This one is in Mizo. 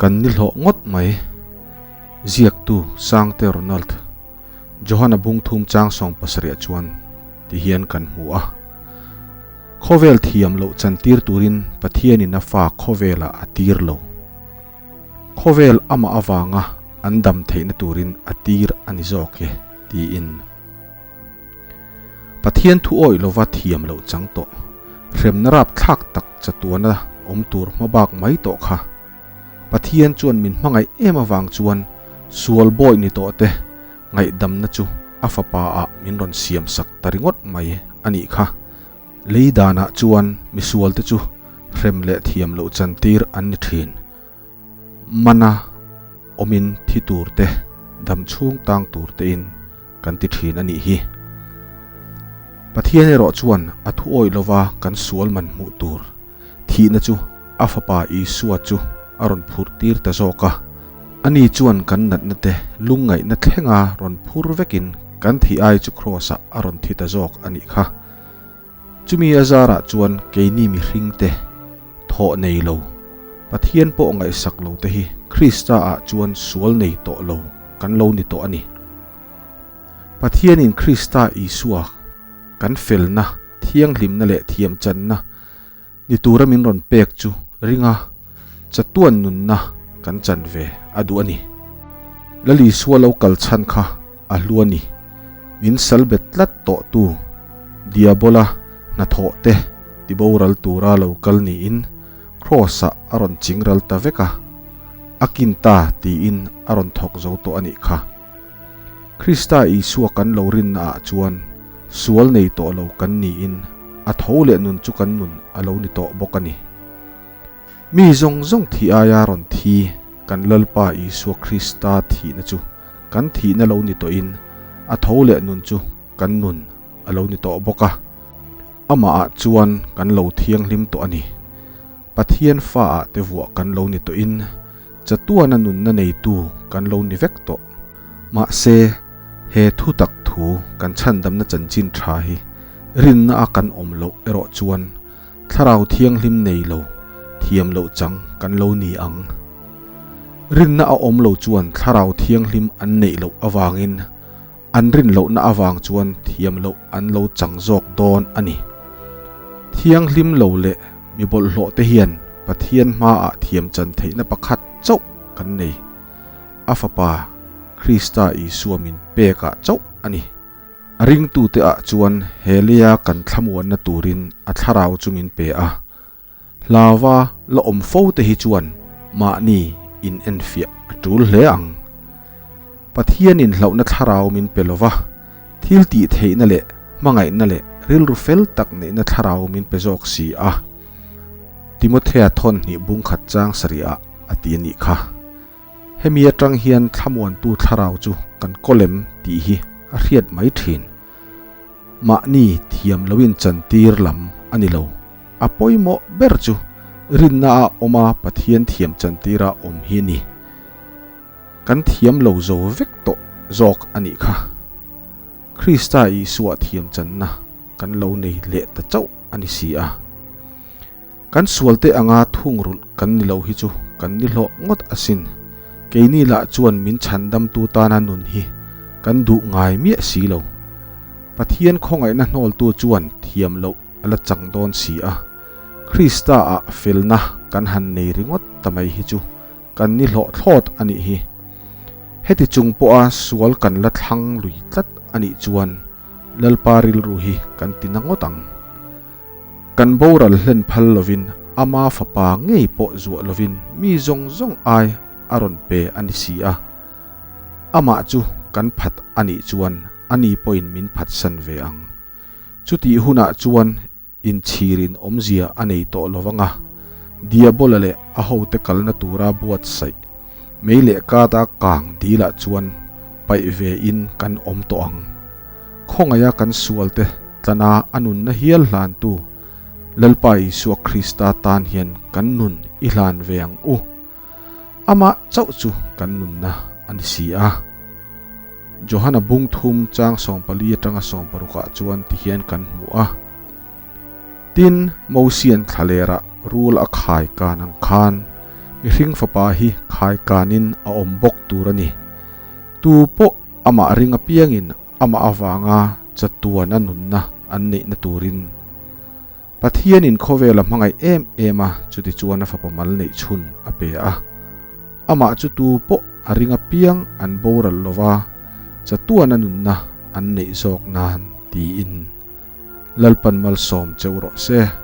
Kan ni hlawh ngawt mai. Ziaktu Sangte Ronald, Johana bung thum chang 70 ah chuan ti hian kan hmu a. Khawvel thiam loh chantir turin Pathianin a fa khawvelah a tir lo. Khawvel amah avanga an dam theihna turin a tir a ni zawk e, tiin. Pathian thu awih lova thiam loh chang tawh, hremna rapthlak tak chatuana awm tur hmabak mai tawh kha. Pathian chuan min hmangaih em avang chuan sual bawi ni tawh te ngaihdamna chu a fapa ah min rawn siam sak ta ringawt mai a nih kha. Lei danah chuan misual te chu hrem leh thiam loh chantir an ni thin. Mana awmin thi tur te, dam chhung tang tur tein kan ti thin a nih hi. Pathian erawh chuan a thu awih lova kan sual man hmuh tur thihna chu a Fapa Isua chu a rawn phurh tir ta zawk a. Ani chuan kan natna te lungngaihna thlenga rawn phur vekin kan thih ai chu Kraws-ah a rawn thi ta zawk a nih kha. Chumi a zarah chuan keini mihringte thawh nei lo, Pathian pawh ngaihsak lo te hi Krista-ah chuan sual nei tawh lo kan lo ni tawh a ni. Pathianin Krista Isua kan felna, thianghlimna leh thiamchanna ni tura min rawn pek chu ringa chatuan nunna kan chan ve a duh a ni. Lal Isua lo kal chhan kha a hlu a ni. Min sal bet tlat tawh tu Diabola hnathawh te tiboral tura lo kal niin Kraws-ah a rawn chingral ta vek a, a kin ta tiin a rawn thawk zo tawh a nih kha. Krista Isua kan lo rinna ah chuan sual nei tawh lo kan niin a tho leh nun chu kan nun a lo ni tawh bawk a ni. Mi zawng zawng thih aia rawn thi kan Lalpa Isua Krista thihna chu kan thihna lo ni tawhin a tho leh nun chu kan nun a lo ni tawh bawk a. Amah ah chuan kan lo thianghlim tawh a ni. Pathian fa ah te vuah kan lo ni tawhin Chatuana nunna neitu kan lo ni vek tawh. Mahse, he thu tak thu kan chhandamna chanchin tha hi rinna a kan awm loh erawh chuan Thlarau Thianghlim nei lo, thiam loh chang kan lo ni ang. Rinna a awm lo chuan Thlarau Thianghlim an neih loh avangin an rin lohna avang chuan thiam loh an lo chang zawk dawn a ni. Thianghlim lo leh mi bawlhhlawh te hian Pathian hmaah thiam chan theihna pakhat chauh kan nei. A Fapa, Krista Isua min pekah chauh a ni. A ringtute ah chuan he leia kan thlamuanna turin a thlarau chu min pe a. Hlauva la awm fo te hi chuan mahni in enfiah a tul hle ang. Pathianin hlauhna thlarau min pe lova, thil tih theihna leh hmangaihna leh rilru fel tak neihna thlarau min pe zawk si a. Timothea thawn hnih bung khat chang sarih ah a ti a nih kha. Hemi atang hian thlamuantu thlarau chu kan kawlem tih hi a hriat mai thin. Mahni thiam loin chantir lam a ni lo. A pawimawh ber chu rinna a awm a Pathian thiam chantira awm hi a ni. Kan thiam lo zo vek tawh zawk a nih kha. Krista Isua thiam channa kan lo nei leh ta chauh a ni si a. Kan sualte anga thungrulh kan ni lo hi chu kan ni hlawh ngawt asin. Keini lah chuan min chhandamtu tana nun hi kan duh ngai miah si lo. Pathian khawngaihna hnawltu chuan thiam loh a la chang dawn si a. Krista ah felna kan han nei ringawt ta mai hi chu kan ni hlawh thlawt a nih hi. Heti chung pawha sual kan la thlang lui tlat a nih chuan Lalpa rilru hi kan ti na ngawt ang. Kan boral hlen phal lovin ama fapa ngei pawh zuah lovin mi zawng zawng ai a rawn pe a ni si a. Amah chu kan phat a nih chuan ani pawhin min phatsan ve ang. Chutih hunah chuan inchhirin awmzia a nei tawh lo vang a, Diabola leh a hote kalna tura buatsaih mei leh kata kang dilah chuan paih ve in kan awm tawh ang. Khawngaiha kan sualte tlana a nunna hial hlantu Lalpa Isua Krista tan hian kan nun i hlan ve ang u. Amah chauh chu kan nunna a ni si a. Johana bung thum chang 14 atanga 16 ah chuan ti hian kan hmu a. Tin, Mosian thlalera rul a khai kan ang khan, Mihring Fapa hi khai kanin a awm bawk tur a ni. Tu pawh amah ring apiangin amah avanga chatuana nunna an neihna turin. Pathianin khawvel a hmangaih em em a, chutichuan a Fapa mal neih chhun a pe a. Amah chu tu pawh a ring apiang an boral lo va, chatuana nunna an neih zawk nan tiin Lalpan malsawm cheu rawh se.